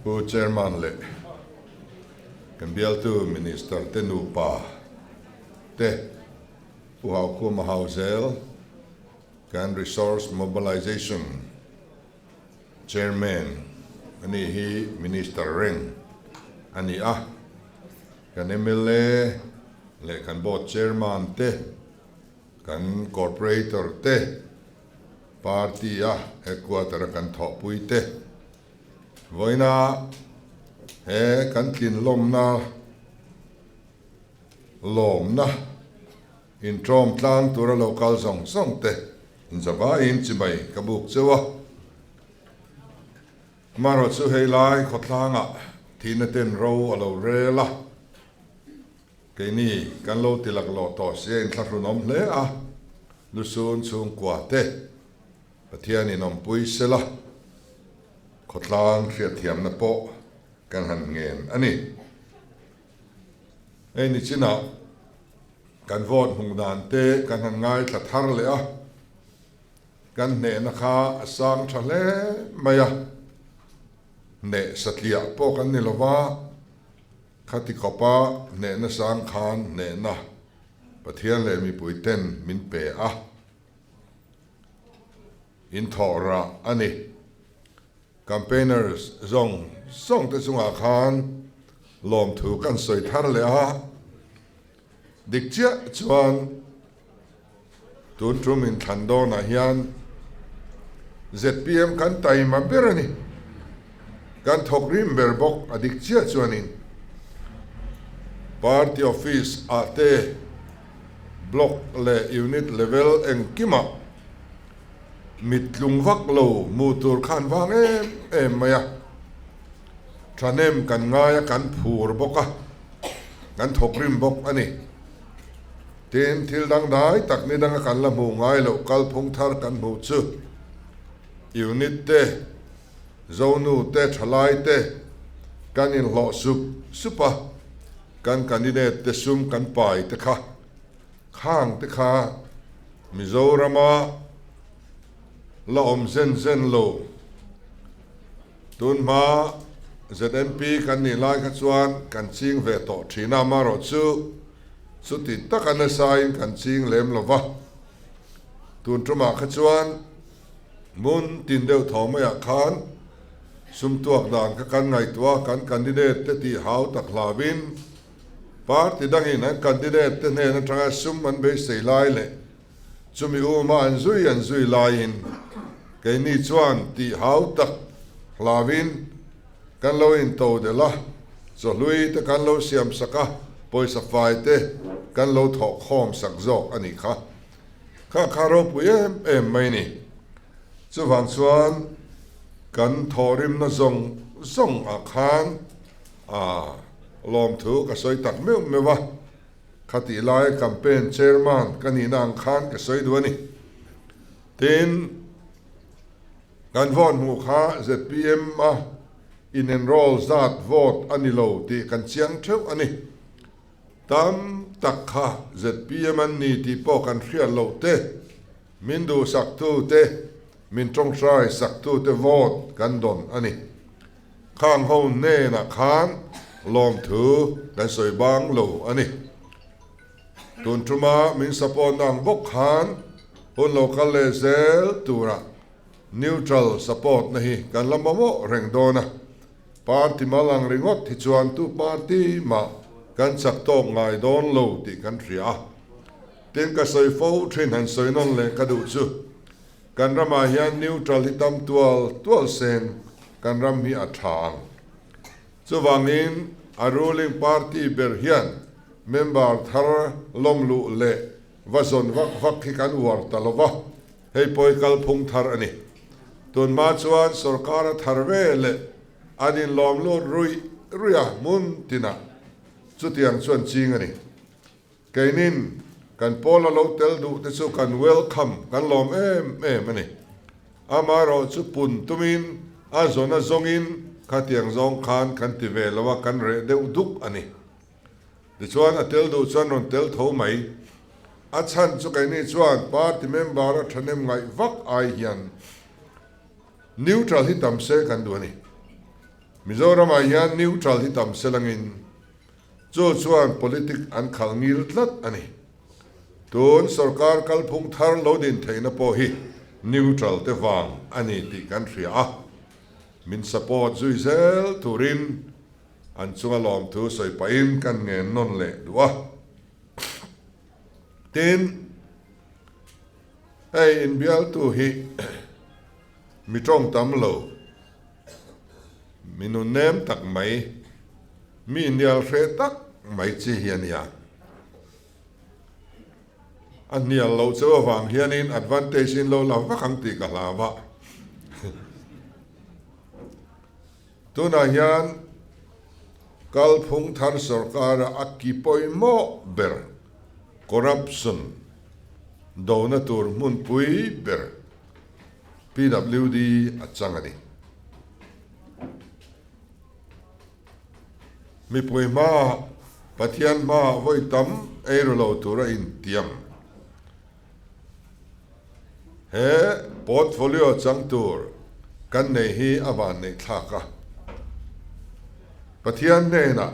Pu Chairman leh kan bialtu Minister te nupa te, Pu Haukhuma Hauzel, kan Resource Mobilization Chairman a nih hi Minister reng a ni a, kan mla leh kan Board Chairman te, kan Corporator te, Party a Headquarter a kan thawhpui te, vawiina he kan tlinlawmna lawmna Intawm tlang tura lo kal zawng zawng te inzavaiin chimai ka buk cheu a. Amaherawh chu hei lai khawtlangah thihna ten ro a lo rel a, keini kan lo ti laklawh tawh sia inthlahrunawm hle a, lusun chhungkua te Pathianin awmpui sela khawtlang hriatthiamna pawh kan han ngen a ni. Hei ni chinah kan vote hmuh dan te kan han ngaithla thar leh a, kan hnehna kha a sang tha hle mai a, hneh satliah pawh kan ni lova, khati khawpa hnehna sang khan hnehna Pathian leh mipui ten min pe a, inthawh rah a ni. Campaigners zawng zawng te chungah khan lawmthu kan sawi thar leh a, dik chiah chuan tun tum inthlan dawnah hian zpm kan taima ber a ni, kan thawk rim ber bawk a dik chiah chuanin party office ah te block leh unit level engkimah Mit tlung vak lo hmuh tur khan vang em em mai a, thahnem kan ngai a, kan phur bawk a, kan thawkrim bawk a ni. Tin, thil dangdai tak ni danga kan la hmuh ngai loh kalphung thar kan hmuh chu unit te, zonu te, thalai te kan inhlawh sup sup a, kan candidate te sum kan pai te kha Khang te kha Mizorama la awm zen zen lo. Tun hma ZNP kan nih lai kha chuan kan ching ve tawh thin a, amaherawh chu chuti taka nasain kan ching lem lo va. Tun tumah kha chuan hmun tin deuh tho maiah khan sum tuak dan kha kan ngaihtuah a, kan candidate te tih hau tak hlauin Party dangin an candidate te hnen atanga sum an beisei lai leh chumi uma an zui an zui laiin keini chuan tih hau tak hlauin kan lo into delh a, chawhlui te kan lo siam sak a, pawisa fai te kan lo thawh khawm sak zawk a nih kha. Kha kha ropui em em mai ni. Chuvang chuan kan thawhrimna zawng zawng ah khan A lawmthu ka sawi tak meuh meuh a, khatih lai campaign chairman ka nihna ang khan ka sawi duh a ni. Tin, kan vote hmuh kha zpm a in enroll zat vote a ni lo tih kan chiang theuh a ni. Tam tak kha zpm an ni tih pawh kan hriat loh te, min duhsaktu te, min tawngtai saktu te vote kan dawn a ni. Khang ho hnenah khan lawmthu kan sawi bang lo a ni. Tun tuma min support na ang bawk khan hun lo kal leh zel turah neutral support na hi kan la mamawh reng dawn a. Party mal ang ringawt hi chuan tu party mah kan chak tawk ngai dawn lo tih kan hria a. Tin ka sawi fo thin han sawi nawn leh ka duh chu kan ramah hian neutral hi tam tual tual seng Kan ram hi a tha ang. Chuvangin a ruling party ber hian member thar lawm luh leh va zawn vak vak hi kan uar ta lo va, hei pawi kalphung thar a ni. Tunhma chuan sorkar a thar ve leh an inlawm lut ruih ruih a hmun tinah chutiang chuan ching a ni. Keinin kan pawl a lo tel duh te chu kan welcome, kan lawm em em a ni. Amaherawh chu pun tumin a zawn a zawngin khatiang zawng khan kan ti ve lo a, kan reh deuh duk a ni. Tichuan a tel duh chuan rawn tel tho mai. A chhan chu keini chuan party member a thahnem ngaih vak ai hian neutral hi tam se kan duh a ni. Mizoramah hian neutral hi tam selangin chu chuan politic an khalh ngil tlat a ni. Tun sorkar kalphung thar lo din theihna pawh hi neutral te vang a ni tih kan hria a, min support zui zel turin an chunga lawmthu sawi pahin kan ngen nawn leh duh a. Tin, hei inbialtu hi mi tawng tam lo, mi nunnem tak mai, mi hnial hreh tak mai chi hi a nia. A hnial loh cheu avang hianin advantage in lo la vak ang tih ka hlau a. Tunah hian kalphung thar sorkara a ki pawimawh ber corruption dona tur hmunpui ber PWD a chang a ni. Mipui hmaah Pathian hmaah vawi tam ei ru lo tura intiam. He portfolio chang tur kan nei hi a van neih thlak a, Pathian hnenah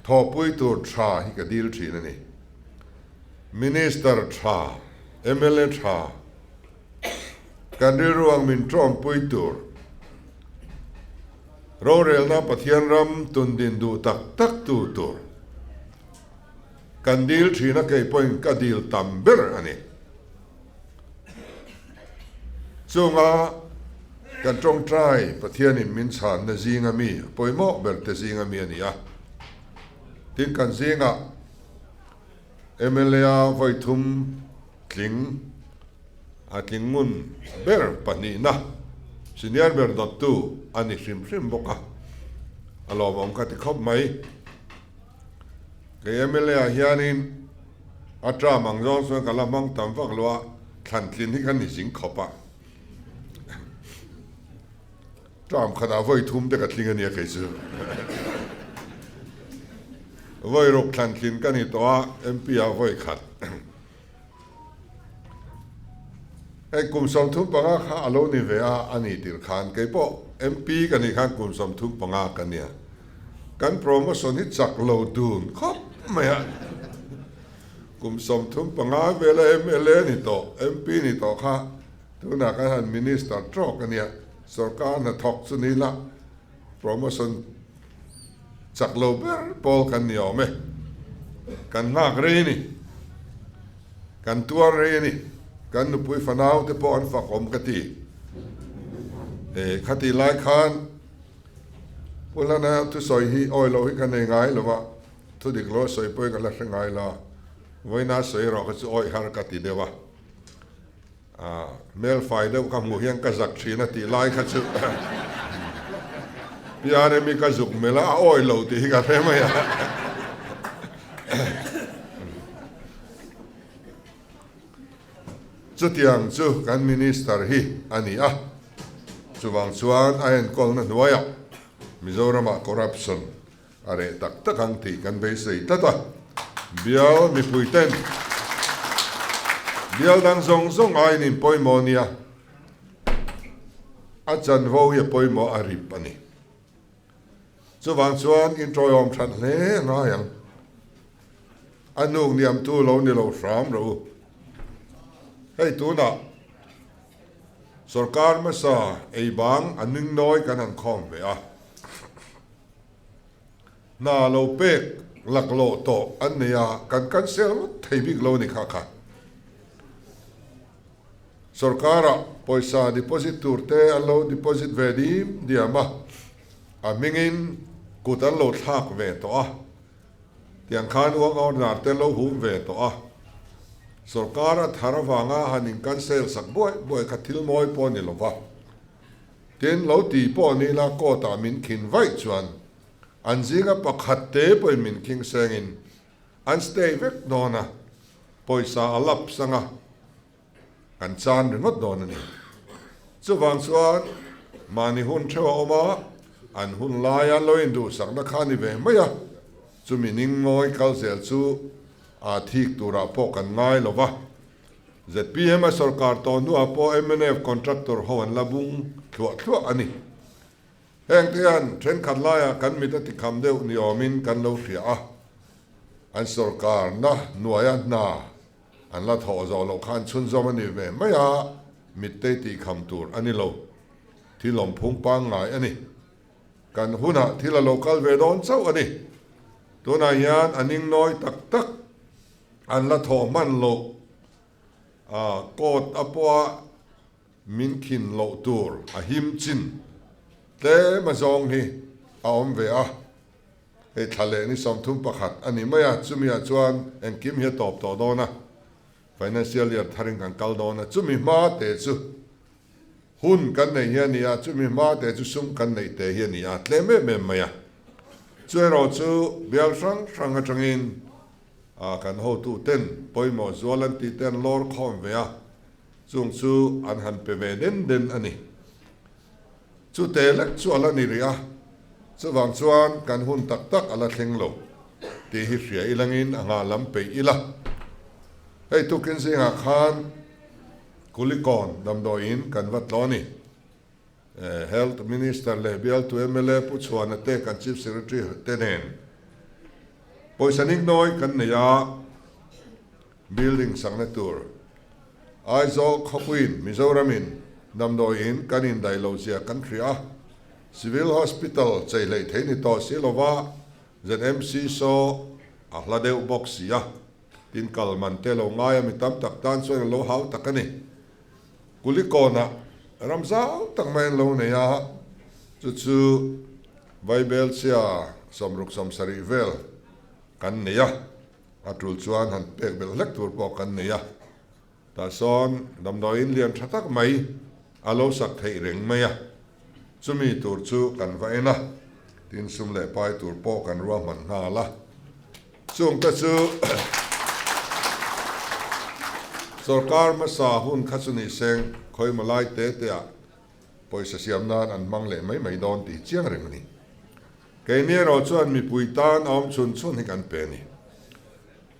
thawhpui tur tha hi ka dil thin a ni. Minister tha, mla tha, kan rilru ang min tawmpui tur, rorelna Pathian ram tundin duh tak tak tu tur, Kan dil thin a kei pawhin ka dil tam ber a ni. Chunga kan tawngtai Pathianin min chhanna zinga mi pawimawh ber te zinga mi a ni a. Tin kan zingah mla a vawi thum tling a tling ngun ber pahnihna senior ber dawttu a ni hrim hrim bawk a, a lawmawm ka ti khawp mai. Kei mla ah hianin a term ang zawng chuan ka la hmang tam vak lo a, thlan tlin hi ka ni zing khawp a. Term khatah vawi thum te ka tling a nia kei chu. Vawi ruk thlan tlin ka ni tawh a, MP ah vawi khat. Hei kum 35 kha a lo ni ve a, a ni tir khan kei pawh MP ka nih khan kum 35 ka nia. Kan promotion hi chak lo dun khawp mai a. Kum 35 vela mla ni tawh, MP ni tawh kha tunah kan han minister tawk a nia. Sorkar hnathawk chu ni la promotion Chak lo ber pawl kan ni awm e. Kan nghak rei a ni. Kan tuar rei a ni. Kan nupui fanau te pawh an fak awm ka ti. E, khati lai khan Pu Hlana thusawi hi awi loh hi ka nei ngai lo va, thu dik lo a sawi pawhin ka la hre ngai lo a, vawiina sawi erawh kha chu awi har ka ti deuh a. Hmel fai deuh ka hmuh hian ka zak thin a tih lai kha chu PRM i ka zuk melh a, a awi lo tih hi ka hre mai a. Chutiang chu kan Minister hi a ni a, chuvang chuan a enkawlna hnuaiah Mizoramah corruption A reh tak tak ang tih kan beisei tlat a, bial mipuiten bial dang zawng zawng aiin in pawimawh nia, a chanvo hi a pawimawh a rip a ni. Chuvang chuan in tawiawm that hle a ngai ang. A hnuk niamtu lo ni lo hram rawh u. Hei tunah sorkar hmasa ei bang a ningnawi kan han khawm ve a. Hna lo pek laklawh tawh an nei a, kan cancel ngawt thei bik lo a ni kha kha. Sorkarah pawisa deposit tur te an lo deposit ve dim diam a, a hmingin kut an lo thlak ve tawh a, tiang khan uang order te an lo hum ve tawh a. Sorkar a thar avanga han in cancel sak buai buai kha thil mawi pawh a ni lova. Tin, lo ti pawh ni la court ah min khin vaih chuan an zinga pakhat te pawhin min khing sengin an stay vek dawn a, pawisa a lapse anga kan chan ringawt dawn a ni. Chuvang chuan mahni hun theuh a awm a, an hun laia lo induhsakna kha a ni ve mai a, chumi ning ngawi kal zel chu aa thik turah pawh kan ngai lo va. Zpm a sorkar tawh hnuah pawh mnf contractor ho an la bung thluah thluah a ni. Heng te hian thenkhat laiah kan mit a tikham deuh ni awmin kan lo hria a, an sawrkarna hnuaia hna an la thawh zawh loh khan chhunzawm a ni ve mai a, mittei tihkham tur a ni lo. Thil awmphung pangngai a ni. Kan hunah thil a lo kal ve dawn chauh a ni. Tunah hian a ning nawi tak tak an la thawh hman loh a, court a pawha min khin loh tur a him chin tlem a zawng hi a awm ve a. Hei thla leh ni 31 a ni mai a, chumiah chuan engkim hi a tawp tawh dawn a, financial year tharin kan kal dawn a, chumi hma te chu Hun kan neih hi a ni a, chumi hma te chu sum kan neih te hi a ni a, tlem em em mai a. Chu erawh chu bial hrang hrang atangin kan hotu ten pawimawh zual an tih te an lawr khawm ve a, chung chu an han pe ve den den a ni. Chu te lek chu a la ni rih a, chuvang chuan kan hun tak tak a la thleng lo tih hi hria ilangin a nghah lam peih ila. Hei tukin zingah khan Kulikawn damdawiin kan va tlaw a ni. Health Minister leh bialtu mla Pu Chhuana te kan Chief Secretary te nen pawisa niknawi kan nei a, building sakna tur Aizawl khawpuiin Mizoramin damdawiin kan indaih loh zia kan hria a, Civil Hospital chei hleih thei ni tawh si lova ZMC saw a hla deuh bawk si a. Tin kal man te lo ngai a mi tam tak tan chuan a lo hau tak a ni. Kulikawnah ram zau tak mai an lo nei a, chu chu Vaibelchhia 67 vel kan nei a, a tul chuan han pek belh hlek tur pawh kan nei a. Tah sawn damdawiin lian tha tak mai a lo sak theih reng mai a, chumi tur chu kan va en a, tin sum leh pai tur pawh kan ruahman nghal a. Chungte chu sorkar hmasa hun kha chu ni seng khawimaw lai te te ah pawisa siam nan an hmang leh mai mai dawn tih chiang reng a ni. Keini erawh chuan mipui tan a awm chhun chhun hi kan pe a ni.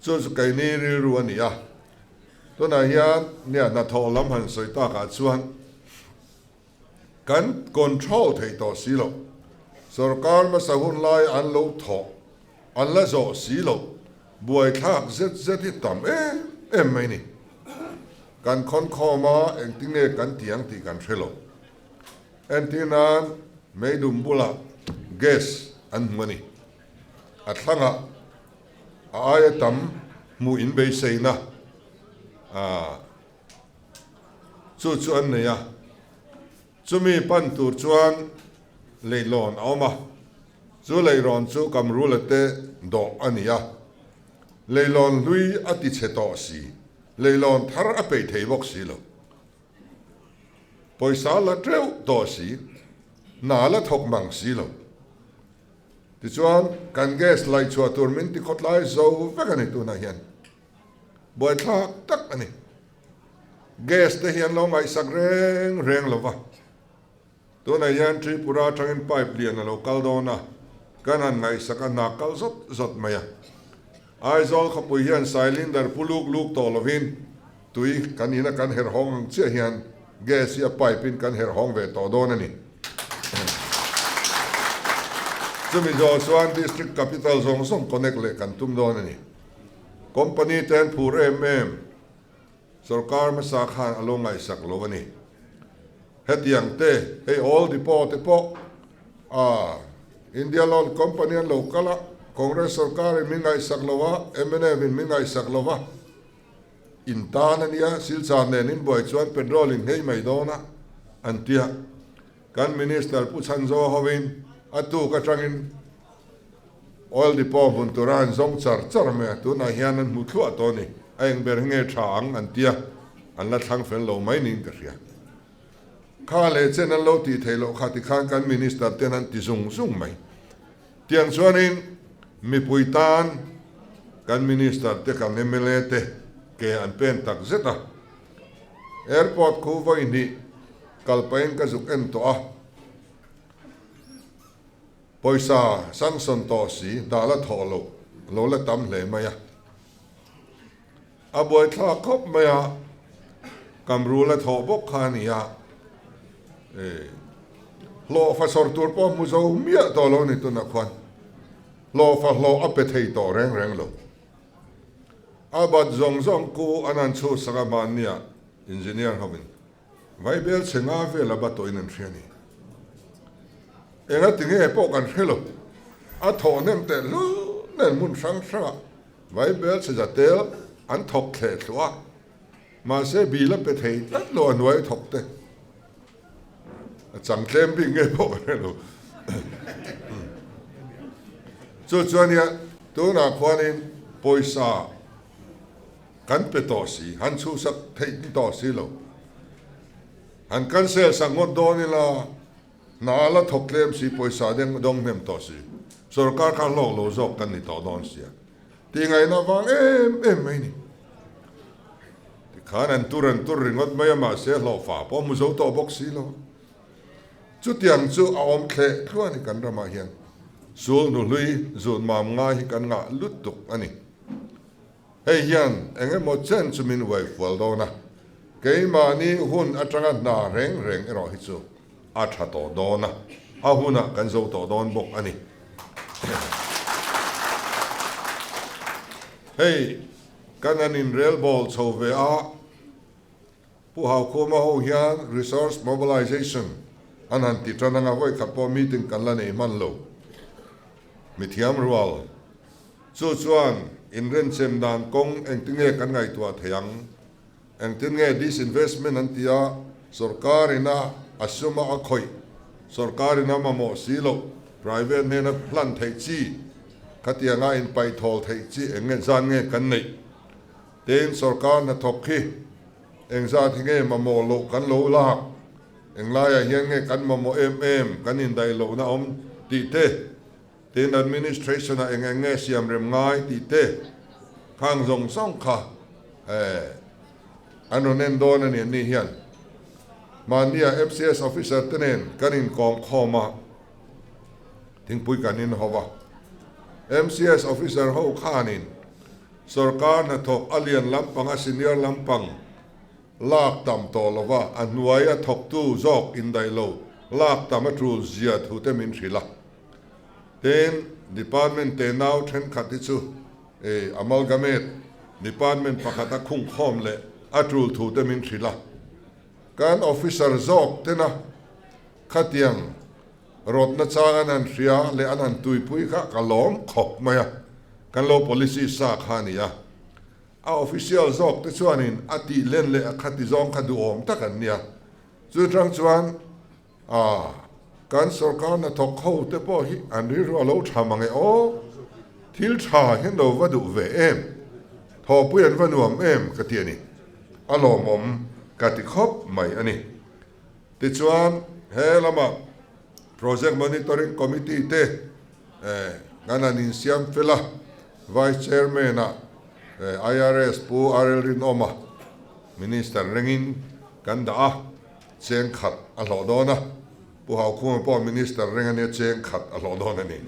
Chu chu keini rilru a ni a. Tunah hian nia hnathawh lam han sawi takah chuan Kan control thei tawh si lo. Sorkar hmasa hun lai an lo thawh, an la zawh si lo. Buaithlak zet zet hi tam em em mai ni. Kan khawnkhawm a, engtinge kan ti ang tih kan hre lo. Entir nan meidum bulah gas an hmu a ni. A thlangah a aia tam hmuh inbeiseina a. Chu chu an nei a, chumi pan tur chuan leihlawn a awm a, chu leihrawn chu Kamrula te dawh a ni a, leihlawn hlui a ti chhe tawh si, leihlawn thar a peih thei bawk si lo. Pawisa la teuh tawh si, hna la thawk mang si lo. Tichuan, kan gas laihchhuah tur min ti khawtlai zo vek a ni tunah hian. Buaithlak tak a ni. Gas te hi an lo ngaihsak reng reng lo va. Tunah hian Tripura atangin pipe lian a lo kal dawn a, kan han ngaihsak a hna kal zawt zawt mai a. Aizawl khawpui hian cylinder pu luk luk tawh lovin tui kan ina kan herh hawng ang chiah hian gas hi a pipe in kan herh hawng ve tawh dawn a ni. Chumi zawh chuan district capital zawng zawng connect leh kan tum dawn a ni. Company te an phur em em, sorkar hmasa khan a lo ngaihsak lo a ni. Hetiang te, hei Oil Depot te pawh a India Loan Company an lo kal a, Congress sorkar in min ngaihsak lo a, mnf in min ngaihsak lo va, in tan a nia, Silchar nen in buai chuan petrol in nghei mai dawn a, an ti a. Kan Minister Pu Chhanzo hovin a tuk atangin Oil depot hmun tura an zawng char char mai a, tunah hian an hmu thluah tawh a ni. A eng ber hi nge tha ang an tia, an la thlang fel lo mai niin ka hria. Kha leh chen an lo tih theih loh kha tikhan kan Minister ten an ti zung zung mai. Tiang chuanin mipui tan kan Minister te kan mla te ke an pen tak zet a. Airport khu vawi hnih kal pahin ka zuk en tawh a. Pawisa sanction tawh si dah la thawh loh lo la tam hle mai a. A buaithlak khawp mai a, Kamrul a thawh bawk kha a ni a. Hlawhfa sawr tur pawh a hmu zo miah tawh lo ni tunah khuan hlawhfa hlawh a pe thei tawh reng reng lo. A bat zawng zawng ku an han chhuhsak a hmannia engineer hovin Vaibel chhe nga vel a bat tawhin an hria ni. Enga tinge pawh kan hre lo. A thawh hnem teh hlul nen hmun hrang hrangah Vaibel chhe za tel an thawk thleh thluah a. Mahse bil a pe thei tlat lo a hnuai thawk te. A chang tlem bik nge pawh ka hre lo. Chu chuan nia tunah khuanin pawisa kan pe tawh si, han chhuhsak theih ni tawh si lo. Han cancel sak ngawt dawn ila hna a la thawk tlem si, pawisa deng dawng hnem tawh si. Sorkar kha hlawk lo zawk kan ni tawh dawn sia. Tih ngaihna vang em em mai ni. Tikhan an tur an tur ringawt mai a, mahse hlawhfa pawh a hmu zo tawh bawk si lo. Chutiang chu a awm thleh thluah a ni kan ramah hian. Sul hnuhlui zut mam ngai hi kan ngah lutuk a ni. Hei hian eng emaw chen chu min uai fual dawn a, keimahni hun atanga hna reng reng erawh hi chu a tha tawh dawn a, a hunah kan zo tawh dawn bawk a ni. Hei kan han inrelbawl chho ve a, Pu Haukhuma ho hian Resource Mobilization an han ti tan anga vawi khat pawh meeting kan la nei hman lo. Mithiam rual chu chuan inrenchem dan kawng engtinge kan ngaihtuah thei ang? Engtin nge disinvestment an ti a, sorkar ina a suma a khawih, sorkar ina mamawh si loh, private hnena hlan theih chi, khatianga inpaithawl theih chi eng nge zan nge kan neih? Tin, sorkar hnathawk khi engzat hi nge mamawh loh kan lo lak, englaiah hian nge kan mamawh em em, kan indaih lohna awm tih te, tin administration-ah eng eng nge siam rem ngai tih te, khang zawng zawng kha an rawn en dawn a ni an ni hian. Mahnia MCS officer te nen kan inkawm khawm a, thingpui kan inho a. MCS officer ho khanin Sorkar hnathawk a lian lampang a senior lampang lak tam tawh lova a hnuai a thawktu zawk indaih lo lak tam a tul zia thu te min hrilh a. Tin, department tenau thenkhat hi chu amalgamate department pakhat a khungkhawm leh a tul thu te min hrilh a. Kan officer zawk tena khatiang Rawtna chang an han hria leh an han tuipui kha ka lawm khawp mai a, kan lo policy sa kha a ni a. A official zawk te chuanin a tih len leh a khati zawng kha duhawm tak an nia. Chu tang chuan ah kan sorkar hnathawk ho te pawh hi an rilru a lo tha mang e aw, thil tha hian lo va duh ve em, thawhpui an va nuam em ka ti a ni. A lawmawm ka ti khawp mai a ni. Tichuan, he lama Project Monitoring Committee te kan han insiam fel a, Vice Chairman-ah IRS Pu RL Rinawma Minister rengin kan dah a, cheng khat a hlawh dawn a, Pu Haukhuma pawh Minister reng a nia cheng khat a hlawh dawn a ni.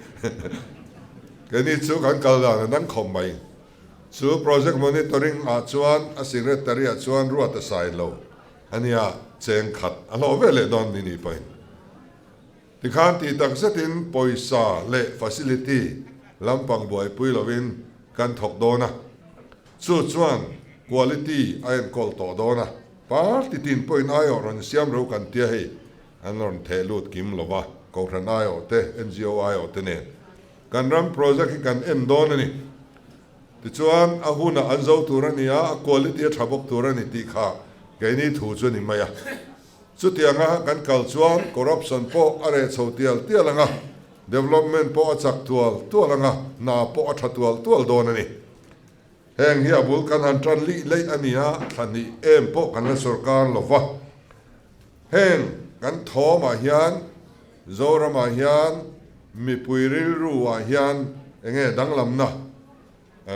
Keini chu kan kal dan a dang khawp mai. Chu Project Monitoring ah chuan a Secretary ah chuan ruat a sai lo. A nia, cheng khat a hlawh ve leh dawn ni ni pawhin. Tikhan tih tak zetin pawisa leh facility lampang buaipui lovin kan thawk dawn a, chu chuan quality a enkawl tawh dawn a, party tin pawhin aiawh rawn siam ro kan tia hei an rawn theh lut kim lova, Kohhran aiawh te, NGO aiawh te nen kan ram project hi kan en dawn a ni. Tichuan, a hunah an zo tur a ni a, a quality a tha bawk tur a ni tih kha keini thu chu a ni mai a. Chutianga kan kal chuan corruption pawh a reh chho tial tial ang a, development pawh a chak tual tual ang a, hna pawh a tha tual tual dawn a ni. Heng hi a bul kan han tan lih leih a ni a, thla hnih em pawh kan la sorkar lo va. Heng kan thawmah hian Zoramah hian mipui rilru ah hian enge danglamna,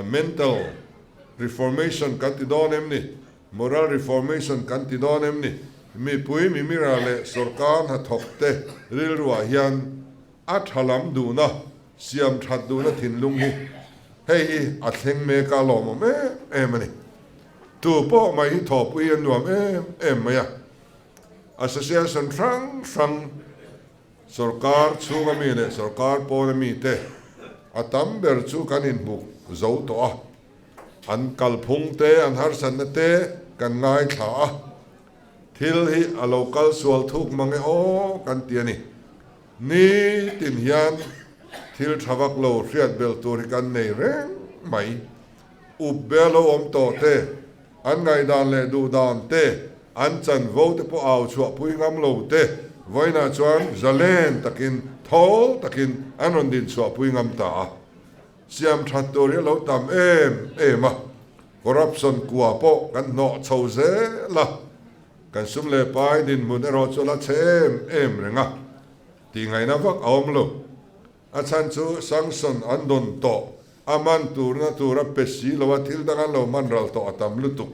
mental reformation kan ti dawn em ni, moral reformation kan ti dawn em ni, mipui mimira leh sorkar hnathawk te rilru ah hian a tha lam duhna, siam that duhna thinlung hi hei hi a thleng mek a lawmawm em em a ni. Tu pawh mai hi thawhpui a nuam em em mai a. Association hrang hrang. Sorkar chhunga mi leh sorkar pawna mite a tam ber chu kan inhmu zo tawh a, an kalphung te, an harsatna te kan ngaithla a, thil hi a lo kal sual thuk mang e aw kan ti a ni. Nitin hian thil tha vak lo hriat belh tur hi kan nei reng mai. Up be a lo awm tawh te, an ngaihdan leh duhdan te, an chanvo te pawh au chhuah pui ngam lo te, vawiinah chuan zalen takin, thawl takin an rawn din chhuah pui ngam ta a. Siam that tur hi a lo tam em em a, corruption kua pawh kan hnawh chho zel a, kan sum leh pai dinhmun erawh chu a la chhe em em reng a, tihngaihna vak a awm lo. A chhan chu sanction an dawn tawh, a man turna tura pe si lo a thil dang an lo man ral tawh a tam lutuk.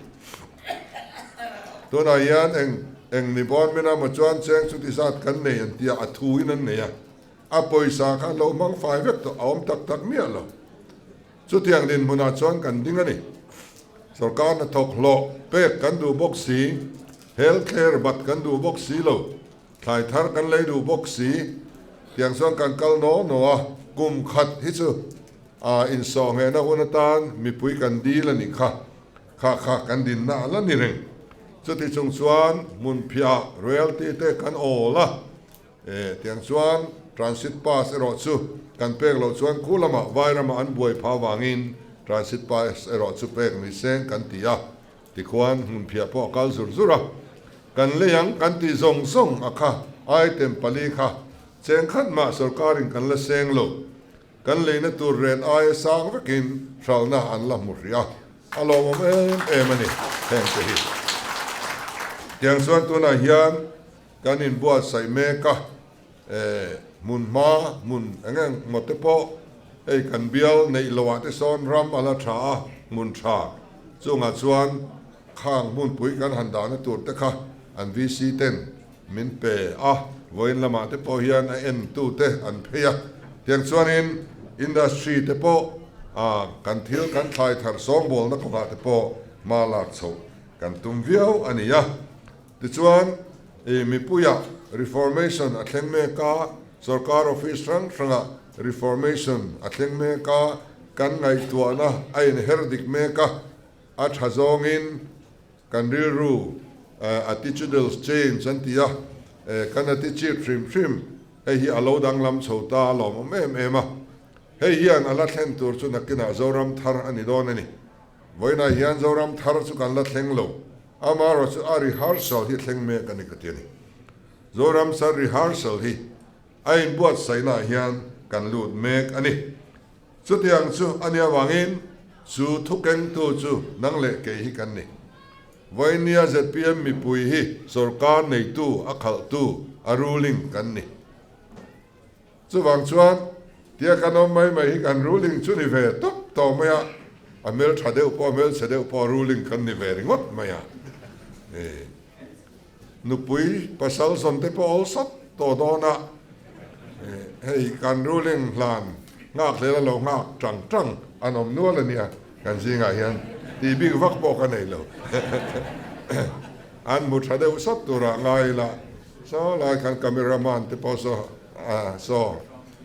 Tunah hian eng eng ni bawn min amaw chuan cheng chuti zat kan nei an tia a thu in an nei a, a pawisa kha an lo hmang fai vek tawh a awm tak tak miah lo. Chutiang dinhmunah chuan kan ding a ni. Sorkar hnathawk hlawh pek kan duh bawk si, health care bat kan duh bawk si lo. Thlai thar kan lei duh bawk si, tiang chuan kan kal naw naw a, kum khat hi chu a insawh nghehna hun atan mipui kan dil a nih kha, kha kha kan dinna a la ni reng. Chuti chung chuan hmunphiah royalty te kan awl a, e tiang chuan transit pass erawh chu kan pek loh chuan khu lamah Vairamah an buai phah avangin transit pass erawh chu pek ni seng kan ti a. Tikhuan hmunphiah pawh a kal zur zur a, kan lei ang kan tih zawng zawng a kha item pali kha cheng khat mah sorkarin kan la seng lo. Kan leina tur ret aia sang vekin hralhna an la hmu hrih a, a lawmawm em em a ni heng te hi. Tiang chuan tunah hian kan inbuatsaih mek a, hmun hma hmun eng eng maw te pawh hei kan bial neih loh ah te sawn ram a la tha a, hmun tha chungah chuan khang hmunpui kan han dahna tur te kha an VC ten min pe a, vawiin lamah te pawh hian a en tu te an phei a, tiang chuanin industry te pawh kan thil kan thlai thar sawngbawlna kawngah te pawh hma lak chhoh kan tum viau a ni a. Tichuan, i mipuiah Reformation a thleng mek a, sorkar office hrang hrangah Reformation a thleng mek a, kan ngaihtuahna a inher dik mek a, a tha zawngin kan rilru attitudinal change an ti a, kan attitude hrim hrim hei hi a lo danglam chho ta a lawmawm em em a, hei hian a la thlen tur chu nakinah Zoram thar a ni dawn a ni. Vawiinah hian Zoram thar chu kan la thleng lo, amaherawh chu a rehearsal hi thleng mek a ni ka ti a ni. Zoram thar rehearsal hi a inbuatsaihnaah hian kan lut mek a ni. Chutiang chu a nih avangin chu thukengtu chu nang leh kei hi kan ni. Vawiinia zpm mipui hi sorkar neitu, a khalhtu, a ruling kan ni. Chuvang chuan tia kan awm mai mai hi kan ruling chu ni ve tawp tawh mai a, a hmeltha deuh pawh a hmelchhe deuh pawh ruling kan ni ve ringawt mai a. Nupui pasal zawn te pawh awlsat tawh dawn a, hei kan ruling hlan nghak hlel a lo nghak tang tang an awm nual a nia kan zingah hian tih bik vak pawh ka nei lo. An hmu tha deuh sat turah ngai ila. Saw lai khan camera man te pawh saw ah saw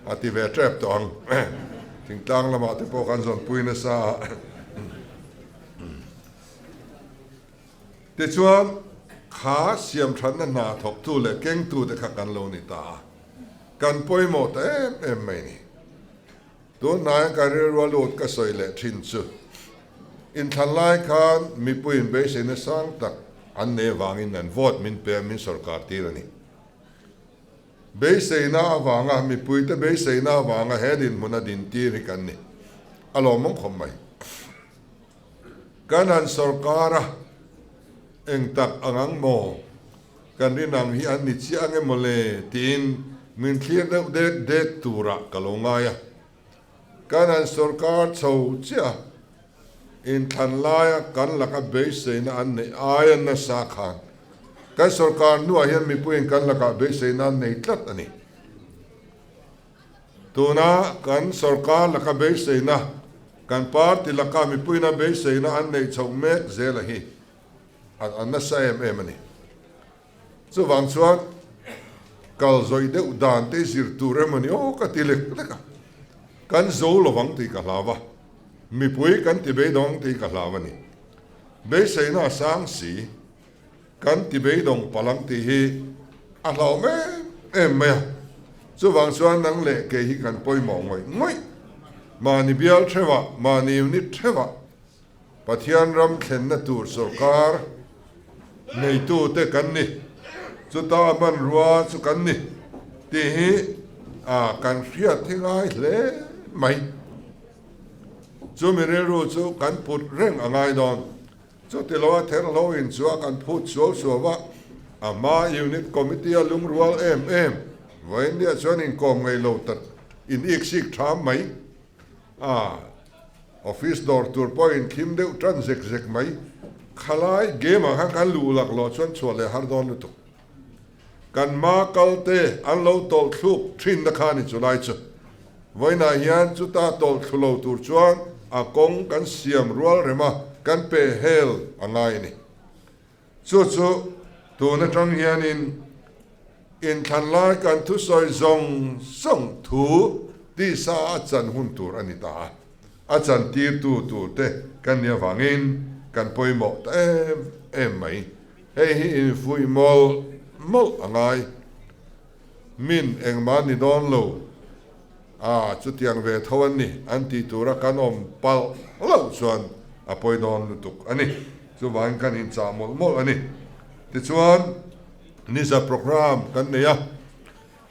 a ti ve tep tawh ang. Thingtlang lamah te pawh kan zawnpui nasa a. Tichuan kha siamthatna hna thawktu leh kengtu te kha kan lo ni ta a, kan pawimawh ta em em mai ni. Tunhnaiah ka rilrua lut ka sawi leh thin chu inthlan lai khan mipuiin beiseina sang tak an nei avangin an vote min pe a, min sorkar tir a ni. Beiseina avanga, mipuite beiseina avanga he dinhmuna din tir hi kan ni. A lawmawm khawp mai. Kan han sorkar a, eng tak ang ang maw? Kan rin ang hi an ni chiah ange mawle tiin min thlir deuh dek dek turah ka lo ngai a. Kan han sorkar chho chiah a, inthlan laia kan laka beiseina an neih aia nasa khan kan sorkar hnuah hian mipuiin kan lakah beiseina an nei tlat a ni. Tuna kan sorkar laka beiseina, kan party laka mipuiina beiseina an neih chhoh mek zela hi A nasa em em a ni. Chuvang chuan Kal zawih deuh dan te zir tur emaw ni aw ka ti lek lek a. Kan zo lovang tih ka hlau a, mipui kan ti beidawng tih ka hlau a ni. Beiseina a sang si, kan ti beidawng palang tih hi a hlauhawm em em mai a. Chuvang chuan nang leh kei hi kan pawimawh ngawih ngawih. Mahni bial theuhah, mahni unit theuhah Pathian ram thlenna tur sawrkar neitute kan ni, chuta hmanrua chu kan ni tih hi kan hriat hi ngai hle mai. Chumi rilru chu kan put reng a ngai dawn. Chuti loa therhlo in chu a kan phut suau suau a, a hma unit committee a lungrual em em, vawiindia chuan inkawm ngei lo tak in iksik tham mai. A office dawr tur pawh in thim deuh tan zek zek mai. Khalai game ah khan kan luh lak loh chuan chhuah leh har dawn lutuk. Kan ma kal te an lo tawlh thluk thin na kha ni chu lai chu. Vawiinah hian chuta tawlh thlu lo tur chuan a kawng kan siam rual rem a, kan pe hel a ngai a ni. Chu chu tun atang hianin inthlan lai kan thusawi zawng zawng thu tisa a chan hun tur a ni ta a, a chan tirtu turte kan nih avangin kan pawimawh ta em em mai. Hei hi infuih mawlh mawlh a ngai. Min engmah ni dawn lo a, chutiang ve tho an ni an tih tura kan awm palh loh chuan a pawi dawn lutuk a ni. Chuvangin kan inchah mawlh mawlh a ni. Tichuan, Niza programme kan nei a,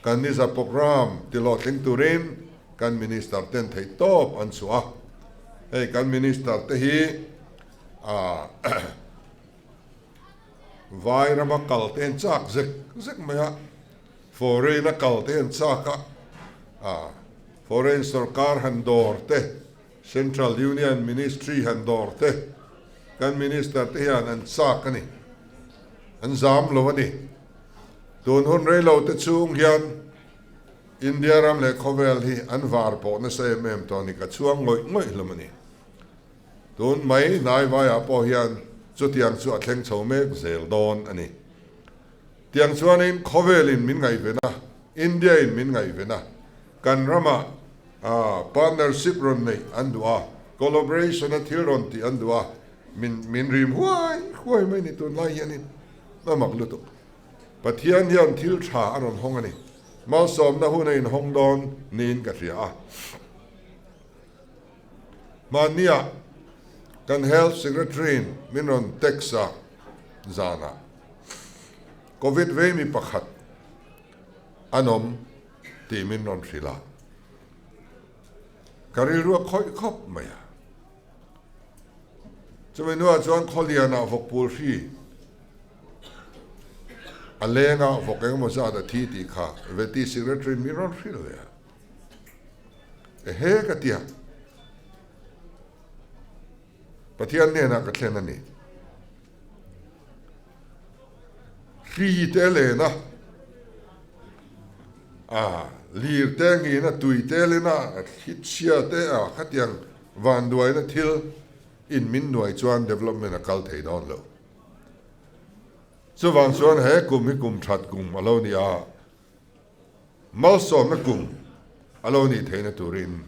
kan Niza programme tihlawhtling turin kan Minister ten theih tawp an chhuah a. Hei kan Minister te hi ah Vai rama kal te an chak zek zek mai a, foreign a kal te an chak a, ah foreign sorkar han dawr te, Central Union Ministry han dawr te, kan Minister te hian an chak a ni, an zam lo a ni. Tun hun rei lo te chhung hian India ram leh khawvel hi an var pawh nasa em em tawh a ni, ka chhuang ngawih ngawih hlawm a ni. Tun mai hnaivaiah pawh hian chutiang chu a thleng chho mek zel dawn a ni. Tiang chuanin khawvelin min ngaihven a, India-in min ngaihven a, kan ramah partnership rawn neih an duh a, collaboration-a thil rawn tih an duh a, min min rim huai huai mai ni tunlai hianin a mak lutuk. Pathian hian thil tha a rawn hawng a ni. Malsawmna hun a inhawng dawn niin ka hria a. Hmanniah kan Health Secretary-in min rawn text a, zanah Covid vei mi pakhat an awm tih min rawn hrilh a, ka rilru a khawih khawp mai a. Chumi hnuah chuan Khawlianah vawkpul hri a leng a, vawk engemaw zat a thi tih kha Vety Secretary-in min rawn hrilh leh a. Ehe ka ti a, Pathian hnenah ka thlen a ni. Hri te len a, a lir te ngin a, tui te len a, thli chhia te a, khatiang vanduaina thil in min nuai chuan development a kal thei dawn lo. Chuvang chuan he kum hi kum that kum a lo ni a, Malsawmna kum a lo nih theihna turin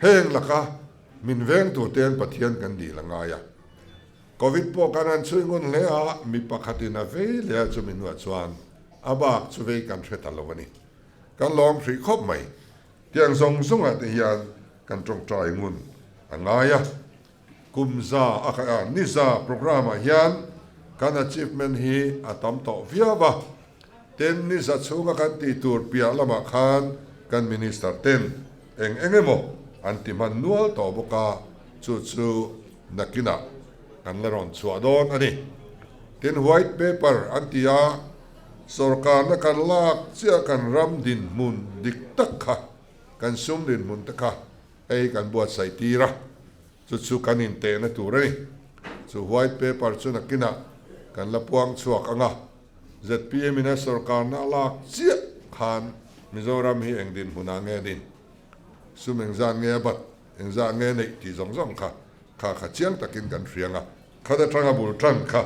heng laka min veng turte'n Pathian kan dil a ngai a. Covid pawh kan han chhui ngun hle a, mi pakhatin a vei leh a chumi hnuah chuan a bak chu vei kan hre ta lo a ni. Kan lawm hrih khawp mai. Tiang zawng zawngah te hian kan tawngtai ngun a ngai a. Kum za a khaih a, ni za programme ah hian kan achievement hi a tam tawh viau a, tin ni za chhunga kan tih tur piah lamah khan kan minister ten eng eng emaw an ti hman nual tawh bawk a, chu chu nakinah kan la rawn chhuah dawn a ni. Tin white paper an ti a, sawrkarna kan lak chiah kan ram dinhmun dik tak kha, kan sum dinhmun te kha Hei kan buatsaih tir a, chu chu kan intehna tur a ni. Chu white paper chu nakinah kan la puang chhuak ang a, zpm in a sorkarna a lak chiah khan Mizoram hi eng dinhmunah nge din, sum engzat nge a bat, engzat nge neih tih zawng zawng kha kha kha chiang takin kan hria ang a, khat atanga bul tan kha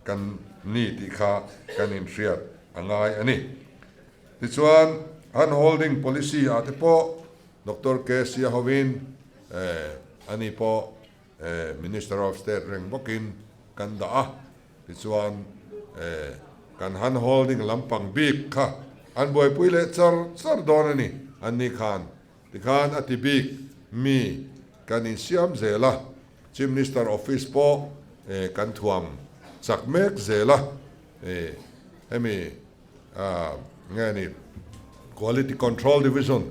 kan ni tih kha kan inhriat a ngai a ni. Tichuan, hand holding policy ah te pawh Doctor KC a hovin ani pawh Minister of State reng bawkin kan dah a. Tichuan, kan hand holding lampang bik kha an buaipui leh char char dawn a ni. Anni khan tikhan a ti bik mi kan insiam zel a, Chief Minister Office pawh kan thuam chak mek zel a, hemi nge ni Quality Control Division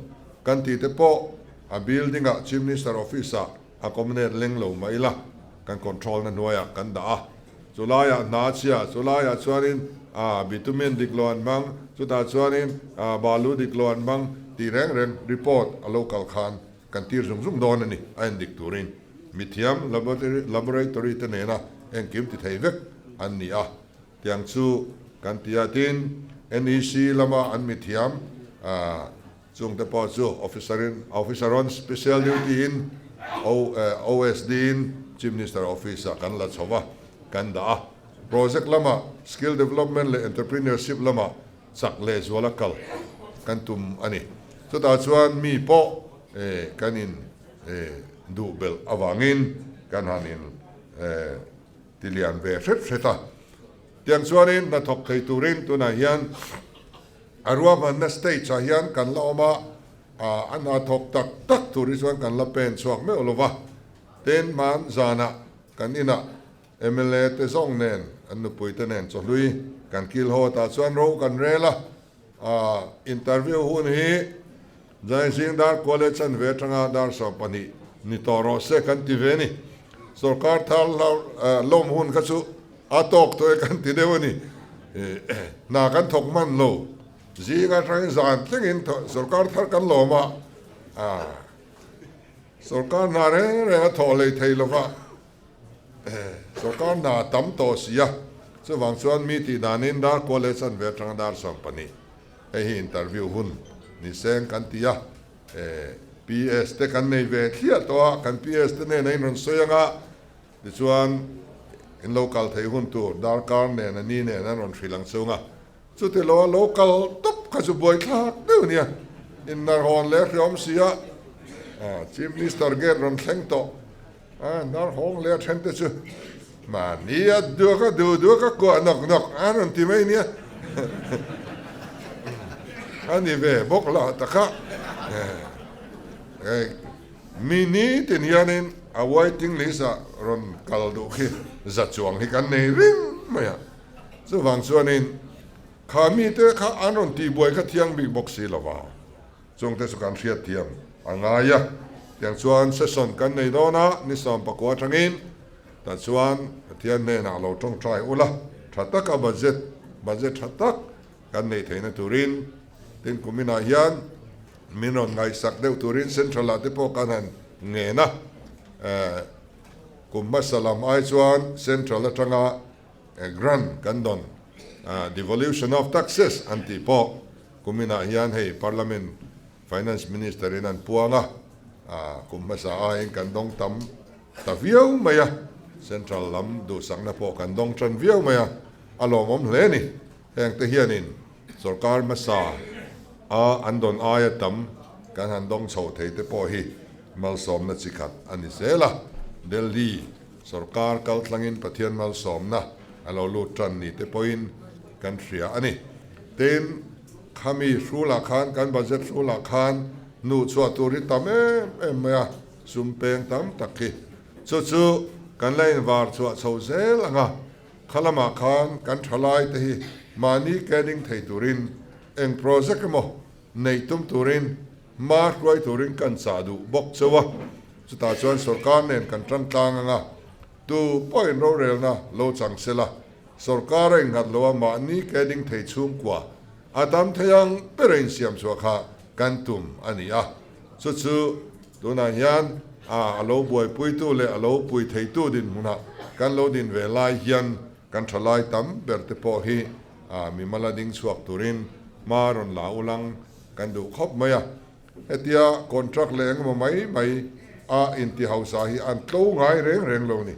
kan tih te pawh a building ah Chief Minister Office ah a accommodate leng lo mah ila kan control na hnuaiah kan dah a, chulaiah hna a chhia, chulaiah chuanin bitumen dik lo an hmang, chutah chuanin balu dik lo an hmang tih reng reng report a lo kal khan kan tir zung zung dawn a ni, a endik turin mithiam laboratory te nena engkim ti thei vek an ni a. Tiang chu kan ti a, tin NEC lama an mithiam chungte pawh chu officer in officer on special duty in OSD in Chief Minister office ah kan la chho va, kan dah a. Project lama skill development leh entrepreneurship lama chak leh zuala kal kan tum a ni. Chutah chuan mi pawh kan in duh belh avangin kan han in Ti lian ve hret hret a. Tiang chuanin hnathawk thei turin tunah hian a ruahmanna stage ah hian kan la awm a, a hnathawk tak tak tur hi chuan kan la pen chhuak meuh lo va. Tin, hman zanah kan inah mla te zawng nen an nupui te nen chawhlui kan kil haw tah chuan ro kan rel a, interview hun hi Zaizing dar kual leh chanve atanga dar 12 ni tawh rawh se kan ti ve a ni. Sorkar thar lawm hun kha chu a tawk tawh e kan ti deuh a ni. Hna kan thawk hman lo. Zing atangin zan thlengin sorkar thar kan lawm a, sorkar hna reng reng a thawh hlei thei lo va, sorkar hna a tam tawh si a, chuvang chuan mi tih danin dar kual leh chanve atanga dar 12. Hei hi interview hun ni seng kan ti a, PS te kan nei ve thliah tawh a, kan PS te nen a inrawn sawi ang a, tichuan in lo kal theih hun tur darkar nen a ni nen an rawn hrilh ang chung a, chuti lo a lo kal tawp kha chu buaithlak deuh nia, innarhawn leh hreawm si a, Chief Minister gate rawn thleng tawh. A nar hawng leh a then te chu mahni a duak a duh duak a kuah nawk nawk a rawn ti mai nia. A ni ve bawk lah tak a. Mi nitin hianin a waiting list ah rawn kal duh khi za chuang hi kan nei reng mai a. Chuvang chuanin kha mite kha an rawn tihbuai kha thiang bik bawk si lova. Chungte chu kan hriatthiam a ngai a, tiang chuan session kan nei dawn a, ni 19 atangin tah chuan Pathian hnenah lo tawngtai ula, tha taka budget, budget tha tak kan neih theihna turin, tin kuminah hian min rawn ngaihsak deuh turin Central ah te pawh kan han ngen a, kum hmasa lam ai chuan Central atanga grant kan dawn, devolution of taxes an tih pawh Kuminah hian hei Parliament Finance Minister in an puang a, kum hmasa aiin kan dawng tam ta viau mai a, Central lam duhsakna pawh kan dawng tan viau mai a, a lawmawm hle a ni. Hengte hianin sorkar hmasa a an dawn aia tam kan han dawng chho thei te pawh hi malsawmna chi khat a ni zel a, Delhi sorkar kaltlangin Pathian malsawmna a lo lut tan ni te pawhin kan hria a ni. Tin, khami hrulah khan, kan budget hrulah khan hnuh chhuah tur hi tam em em mai a, sum peng tam tak hi. Chu chu kan la invar chhuah chho zel ang a, kha lamah khan kan thalai te hi mahni ke ding thei turin eng project emaw neih tum turin hma hruai turin kan chah duh bawk cheu a, chutah chuan sorkar nen kan tan tlang ang a, tu pawhin rorelna lo chang sela. Sorkar a innghat lo a, mahni ke ding thei chhungkua a tam thei ang ber a insiam chhuah kha kan tum a ni a. Chu chu tunah hian a a lo buaipuitu leh a lo pui theitu dinhmunah kan lo din ve lai hian kan thalai tam ber te pawh hi a mimala ding chhuak turin hma rawn la ulang kan duh khawp mai a. Hetia contract leh engemaw mai mai a inti hausa hi an tlo ngai reng reng lo ni.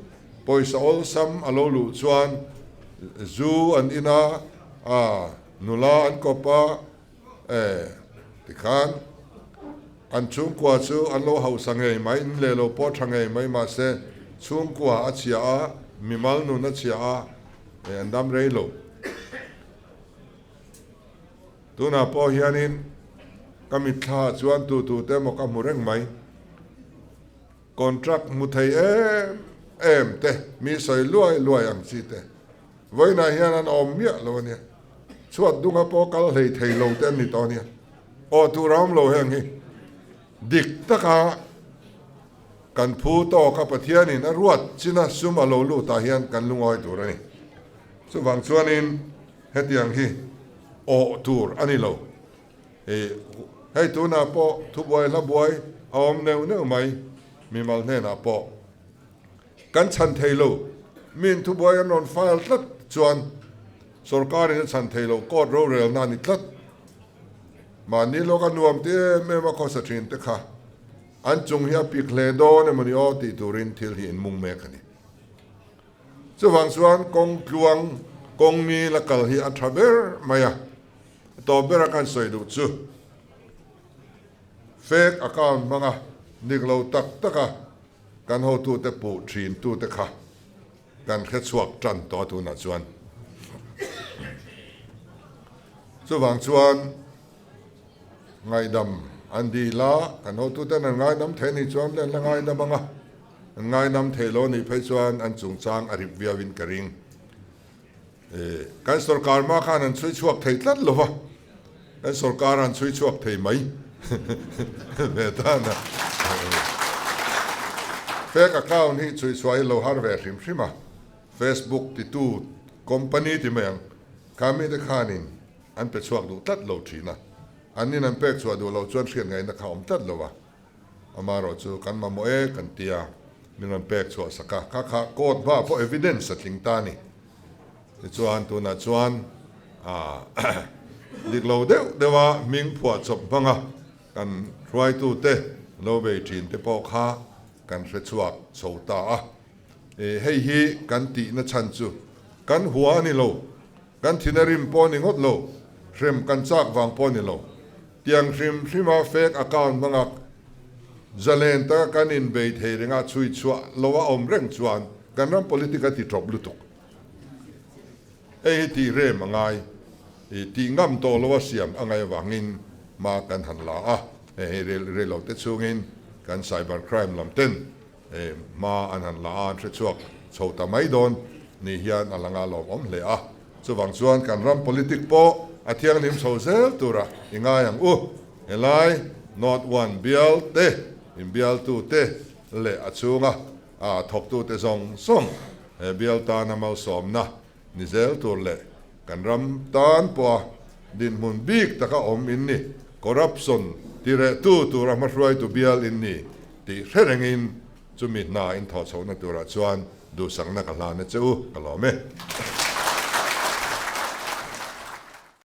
Pawisa awlsam a lo luh chuan zu an in a, a nula an kawp a, E, tikhan an chhungkua chu an lo hausa ngei mai, in leh lo pawh tha ngei mai mahse chhungkua a chhia a, mimal nun a chhia a, e an dam rei lo. Tunah pawh hianin ka mitthla ah chuan tu tu te emaw ka hmu reng mai. Contract hmu thei em em te, mi sawi luai luai ang chi te vawiinah hian an awm miah lo a nia. Chhuat dunga pawh kal hlei thei lo te an ni tawh a nia. Aw tur a awm lo heng hi dik taka kan phu tawk a Pathianin a ruat china sum a lo lut ah hian kan lungawi tur a ni. Chuvang chuanin hetiang hi awh tur a ni lo. Hei tunah pawh thubuai hla buai a awm neuh neuh mai, mimal hnenah pawh kan chhan thei lo. Miin thubuai an rawn file tlat chuan sorkarin a chhan thei lo, court rorelna a ni tlat. Mahni lawka nuam ti em em a khawsa thin te kha an chung hi a pik hle dawn emaw ni aw tih turin thil hi inmung mek a ni. Chuvang chuan kawng tluang kawng ngil a kal hi a tha ber mai a. A tawp bera kan sawi duh chu fake account hmanga dik lo tak taka kan hotute puh thin tute kha kan hre chhuak tan tawh a tunah chuan. Chuvang chuan ngaihdam an dil a, kan hotuten an ngaidam thei anih chuan an la ngaidam ang a, an ngaidam thei lo anih phei chuan an chungchang a rip viauin ka ring. Kan sorkar hma khan an chhui chhuak thei tlat lo va, kan sorkar an chhui chhuak thei mai ve tan a. Fake account hi chhui chhuah hi lo har ve hrim hrim a, Facebook titu company ti mai ang, kha mite khanin an pe chhuak duh tlat lo thin a, an nin an pek chhuah duh loh chuan hriat ngaihna kha a awm tlat lo a. Amaherawh chu kan mamawh e kan ti a, min rawn pek chhuah sak a, kha kha court hmaah pawh evidence a tling ta a ni. Tichuan tunah chuan dik lo deuh deuh a hming phuah chawp hmanga kan hruaitute lo bei thin te pawh kha kan hre chhuak chho ta a. Hei hi kan tihna chhan chu kan hua a ni lo, kan thina rim pawh a ni ngawt lo, hrem kan chak vang pawh a ni lo. Tiang hrim hrima fake account hmanga zalen taka kan inbei thei renga chhui chhuah lo a awm reng chuan kan ram politic a ti tawp lutuk. Hei hi tih rem a ngai, i tih ngam tawh lo a siam a ngaih avangin hma kan han la a, hei hei rei lo te chhungin kan cyber crime lam ten hma an han la a, an hre chhuak chho ta mai dawn ni hian a lang a lawmawm hle a. Chuvang chuan kan ram politic pawh a thianghlim chho zel tura i ngai ang u. Helai North One bial te, inbialtu te leh a chhunga thawktu te zawng zawng he bial tana malsawmna ni zel tur leh kan ram tan pawha dinhmun bik taka awm in ni, corruption tirehtu tura hmahruaitu bial in ni tih hre rengin chumi hna in thawhchhohna turah chuan duhsakna ka hlan a che u, ka lawm e.